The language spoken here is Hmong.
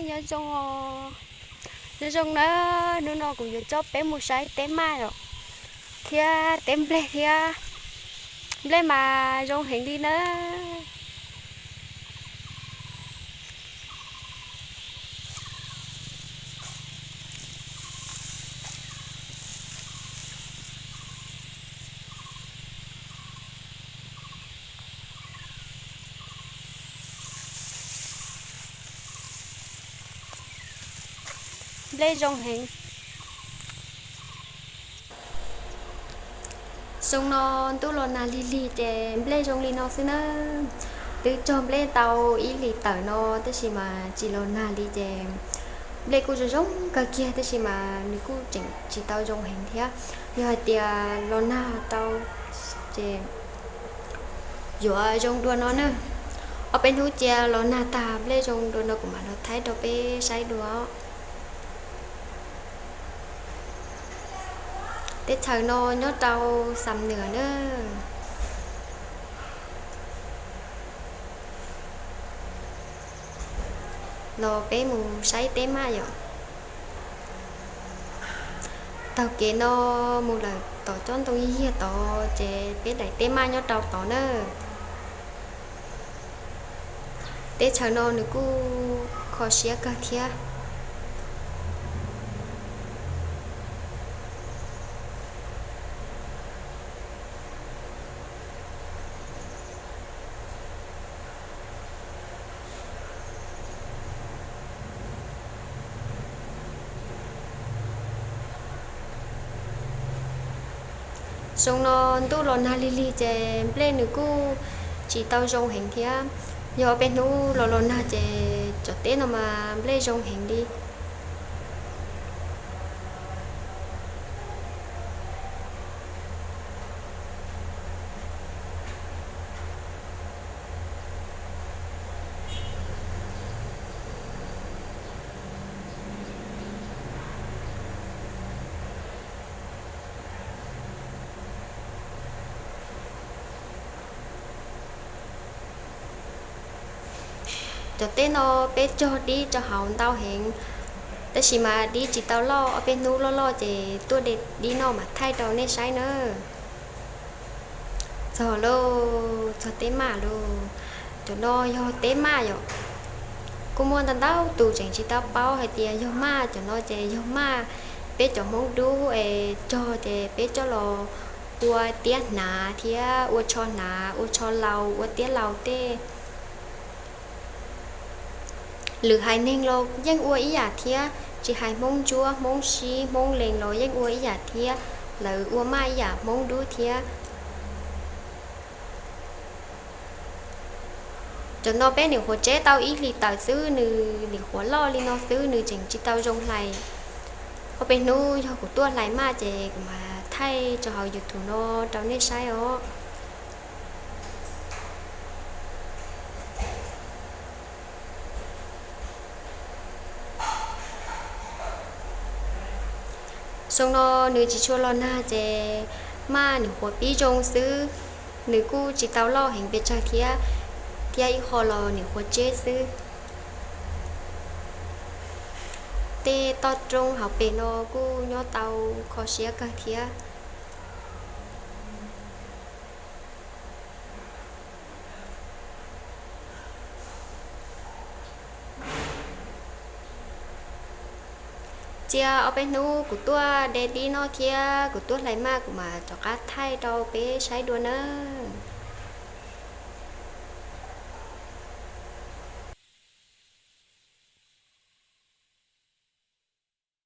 Nyob zoo, nyob zoo nawb, hnub no kuv yuav coj peb mus saib teb maj thiab teb nplej thiab. Nplej mas zoo heev li nawb. Nplej zoo heev. Xyoo no ntuj los nag lig lig ces nplej zoo li no xwb nawb. Twb cog nplej tau ib hlis tawm no tab sis mas tsis los nag li ces nplej kuj zoo zoo kawg kiag tab sis mas nws kuj tseem tsis tau zoo heev thiab. Yog hais tias los nag tau ces yuav zoo dua no na. Ob peb hnub cia los nag tag nplej zoo dua no kuv mam los thaij rau peb saib dua. Teb chaws no nyob rau Xam Nwm na. Los peb mus saib teb maj yom. Taug kev no mus lawm tom tsob ntoo yig yig tod ces peb daim teb maj nyob rau tod na. Teb chaws no nws kuj kho siab kawg thiab. Xyoo no ntuj los nag lig lig ces nplej nws kuj tsis tau zoo heev thiab. Yog peb hnub los los nag ces cov teb no mas nplej zoo heev li. Cov teb no peb cog dib rau hauv ntau heev, tab sis mas dib tsis tau loj, ob peb hnub loj loj ces tuaj de dib noj mam thaij rau nej saib nawb. Txog lauj, txog teb maj lauj. Cov no yog teb maj yom. Kuj muaj ntau ntau tus tseem tsis tau paub hais tias yog maj, cov no ces yog maj. Peb cov Hmoob dub es cog ces peb coj los ua tiab hnav thiab ua tsho hnav, ua tsho laus, ua tiab laus tej. Lwm haiv neeg los yeej ua ib yam thiab, tsis hais Hmoob Ntsuab, Hmoob Sib, Hmoob Lees los yeej ua ib yam thiab, lawv ua maj ib yam Hmoob dub thiab. Cov no peb nim qhuav tseb tau ib hlis tawm xwb, nws nim qhuav loj li no xwb, nws tseem tsis tau zoo hlais. Ob peb hnub yog kuv tuaj hlais maj ces kuv mam thaij tso hauv YouTube no rau nej saib os. Xyoo no nws tsis tshua los nag ces maj nim qhuav pib zoo xwb, nws kuj tsis tau loj heev pes tsawg thiab, thiab ib qho los nim qhuav tseb xwb. Tej toj roob hauv pes no kuj nyob tau kho siab kawg thiab. Cia ob peb hnub kuv tuaj de dib noj thiab kuv tuaj hlais maj kuv mam rov qab thaij rau peb saib dua nawb.